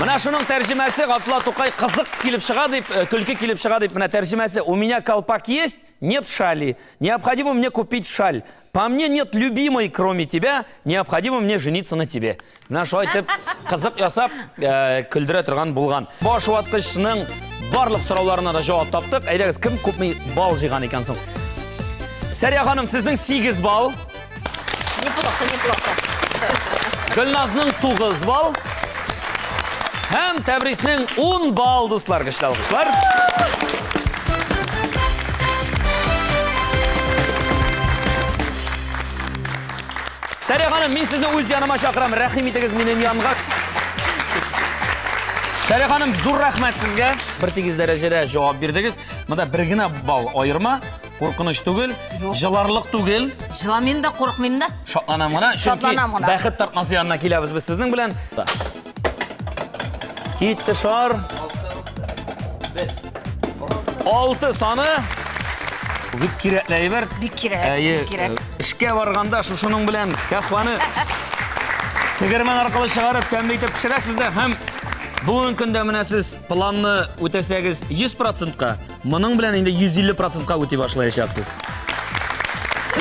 Менә шуның тәрҗемәсе Габдулла Тукай кызык килеп чыга дип, э, көлке килеп чыга дип, менә тәрҗемәсе У меня колпак есть, нет шали. Необходимо мне купить шаль. По мне нет любимой, кроме тебя, необходимо мне жениться на тебе. Менә шулай итеп кызык ясап, э, көлдерә торган булган. Баш ваткычның барлык сорауларына да җавап таптык. Әйдәгез, кем күпме балл җыйган икән соң? Сәрия ханым, сезнең 8 балл. Неплохо, неплохо. Гөлназның 9 балл. Һәм Тәбриснең 10 балл, дуслар, көчле алкышлар. Сәрия ханым, мин сезне үз яныма чакырам. Рәхим итегез минем янга. Сәрия ханым, зур рәхмәт сезгә. Бер тигез дәрәҗәдә җавап бирдегез. Монда бер генә балл аерма. Куркыныч түгел, җыларлык түгел. Җыламыйм да, курыкмыйм да. Шатланам гына, чөнки Шатланам гына. бәхет тартмасы янына киләбез без сезнең белән. Китте шар. Алты саны. Бик кирәкле әйбер. Бик кирәк, Әйе, бик кирәк. Эшкә барганда шушының белән каһваны тегермән аркылы чыгарып тәмле итеп пешерәсез дә һәм бүгенге көндә менә сез планны үтәсәгез 100 процентка, Моның белән инде 150 процентка үти башлаячаксыз.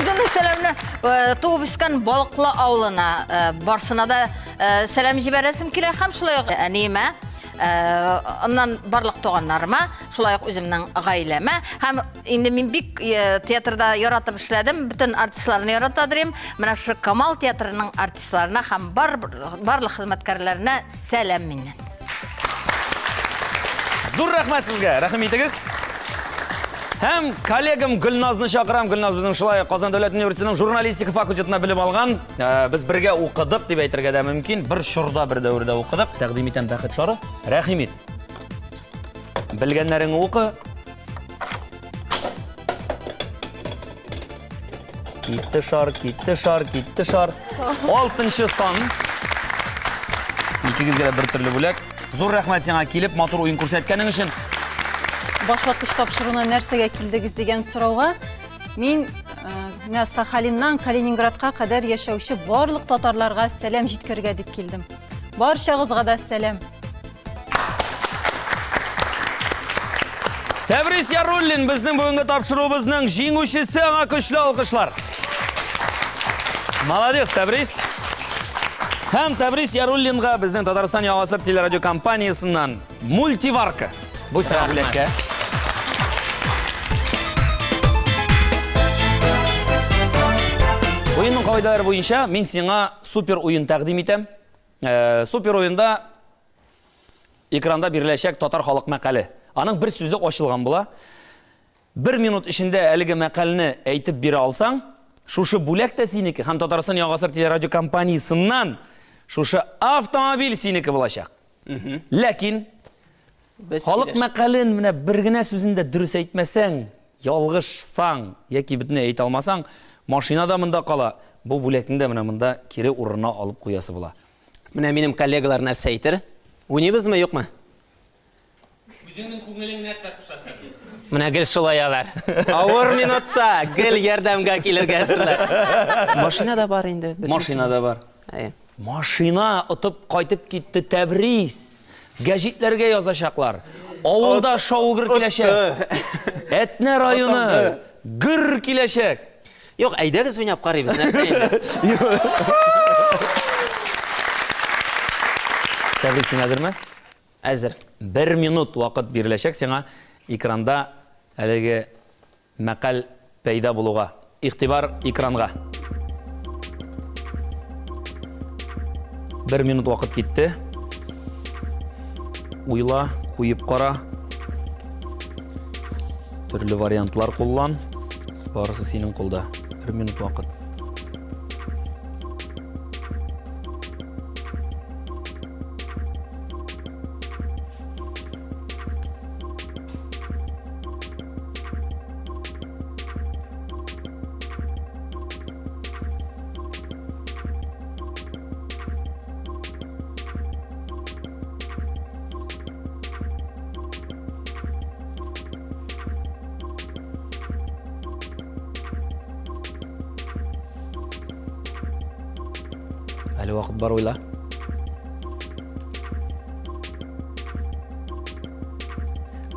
Үземнең сәламне э, туып үскән Балыклы авылына э, барсына да э, сәлам җибәрәсем килә һәм шулай ук әниемә, аннан барлык туганнарыма, шулай ук үземнең гаиләмә һәм инде мин бик театрда яратып эшләдем, бөтен артистларны ярата дирем. Менә шушы Камал театрының артистларына һәм бар барлык хезмәткәрләренә сәлам миннән. Зур рәхмәт сезгә, рәхим итегез. Һәм коллегам Гөлназны чакырам. Гөлназ безнең шулай Казан дәүләт университетының журналистика факультетында белем алган. Э, без бергә укыдык дип әйтергә дә мөмкин. Бер чорда, бер дәвердә укыдык. Тәкъдим итәм бәхет шары. Рәхим ит. Белгәннәреңне укы. Китте шар, китте шар, китте шар. Алтынчы сан. Икегезгә дә бер төрле бүләк. Зур рәхмәт сиңа килеп, матур уен күрсәткәнең өчен. Башваткыч тапшыруына нәрсәгә килдегез дигән сорауга мин э, менә Сахалиннан Калининградка кадәр яшәүче барлык татарларга сәлам җиткерергә дип килдем. Барчагызга да сәлам. Тәбрис Яруллин безнең бүгенге тапшыруыбызның җиңүчесе, аңа көчле алкышлар. Молодец, Тәбрис. Һәм Тәбрис Яруллинга безнең Татарстан Яңа гасыр телерадиокомпаниясеннән мультиварка. Бу сиңа бүләккә. Уенның кагыйдәләре буенча мин сиңа супер уен тәкъдим итәм. Э, супер уенда экранда биреләчәк татар халык мәкале. Аның бер сүзе ачылган була. Бер минут эчендә әлеге мәкальне әйтеп бирә алсаң, шушы бүләк тә синеке һәм Татарстан Яңа гасыр телерадиокомпаниясеннән шушы автомобиль синеке булачак. Ләкин Без халык сөйләш- мәкален менә бер генә сүзен дә дөрес әйтмәсәң, ялгышсаң яки бөтенләй әйтә алмасаң, машина да монда кала, бу бүләкне дә менә монда кире урынына алып куясы була. Менә минем коллегалар нәрсә әйтер? Уйныйбызмы, юкмы? Үзеңнең күңелең нәрсә куша, Тәбрис? Менә гел шулай алар. Авыр минутта гел ярдәмгә килергә әзерләр. Машина да бар инде. Машина да бар. Әйе. Машина отып кайтып китте Тәбрис. Гәҗитләргә язачаклар. Авылда шау-гөр киләчәк. Әтнә районы гөр киләчәк. Юк, әйдәгез уйнап карыйбыз, нәрсә инде? Тәбрис, син әзерме? Әзер. Бер минут вакыт биреләчәк сиңа экранда әлеге мәкаль пәйда булуга. Игътибар экранга. Бер минут вакыт китте. Уйла, куеп кара. Төрле вариантлар куллан. Барысы синең кулда. Бер минут вакыт. Әле вакыт бар уйла.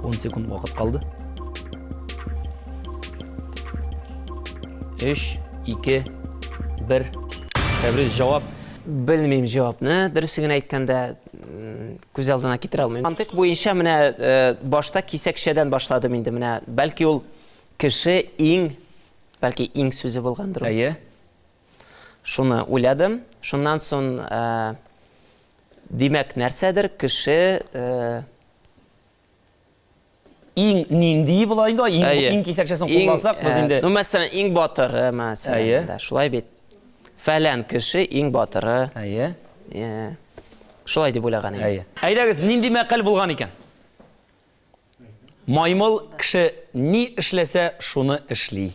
10 секунд вакыт калды. 3, 2, 1. Тәбриз җавап. Белмим җавапны, дөресен генә әйткәндә, күз алдына китерә алмыйм. Мантыйк буенча менә э, башта кисәкчәдән башладым инде менә. Бәлки ул кеше иң, бәлки иң сүзе булгандыр ул. Әйе. Шуны уйладым. Шуннан соң, э, димәк, нәрсәдер кеше э, Иң нинди була инде, иң, Әйе. иң кисәкчәсен Иң, куллансак, без э, инде Ну, мәсәлән, иң батыры, мәсәлән, Әйе. да, шулай бит. Фәлән кеше иң батыры. Әйе. Э, Шулай дип уйлаган идем. Әйе. Әйдәгез, нинди мәкаль булган икән? Маймыл кеше ни эшләсә, шуны эшли.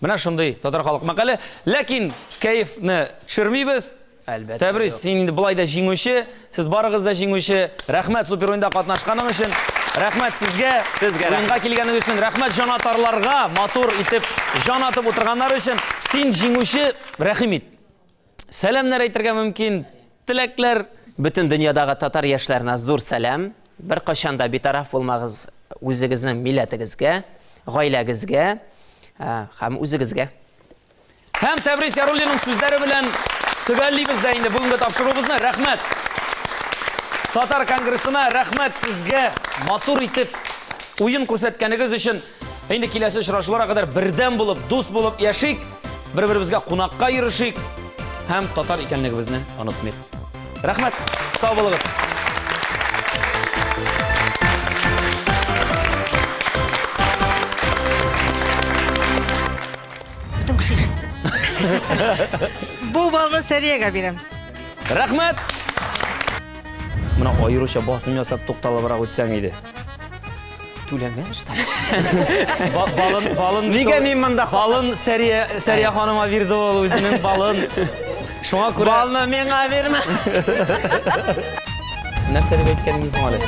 Менә шундый татар халык мәкале. Ләкин кәефне төшермибез. Әлбәттә. Тәбрис, син инде болай да җиңүче, сез барыгыз да җиңүче. Рәхмәт супер уенда катнашканың өчен. Рәхмәт сезгә. Сезгә рәхмәт. Уенга килгәнегез өчен. Рәхмәт җанатарларга, матур итеп җан атып утырганнар өчен. Син җиңүче, рәхим ит. Сәламнәр әйтергә мөмкин, теләкләр. Бөтен дөньядагы татар яшьләренә зур сәлам. Беркайчан да битараф булмагыз үзегезнең милләтегезгә, гаиләгезгә һәм үзегезгә. Һәм Тәбрис Яруллинның сүзләре белән төгәллибез дә инде бүгенге тапшыруыбызны. Рәхмәт! Татар конгрессына рәхмәт сезгә матур итеп уен күрсәткәнегез өчен. Инде киләсе очрашуларга кадәр бердәм булып, дус булып яшик, бер-беребезгә кунакка йөрешик һәм татар икәнлегебезне онытмыйк. Рәхмәт, сау булыгыз. Бөтен кеше ишетсен. Бу балны Сәриягә бирәм. Рәхмәт! Менә аеруча басым ясап тукталыбрак үтсәң иде. Түләмә что Балын, балын. Нигә мин монда? Балын Сәрия, Сәрия ханыма бирде ул үзенең балын. Шуңа күрә Балны миңа бирмә. Нәрсә дип әйткәнеңне соң әле?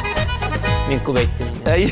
Мин күп әйттем инде. Әй.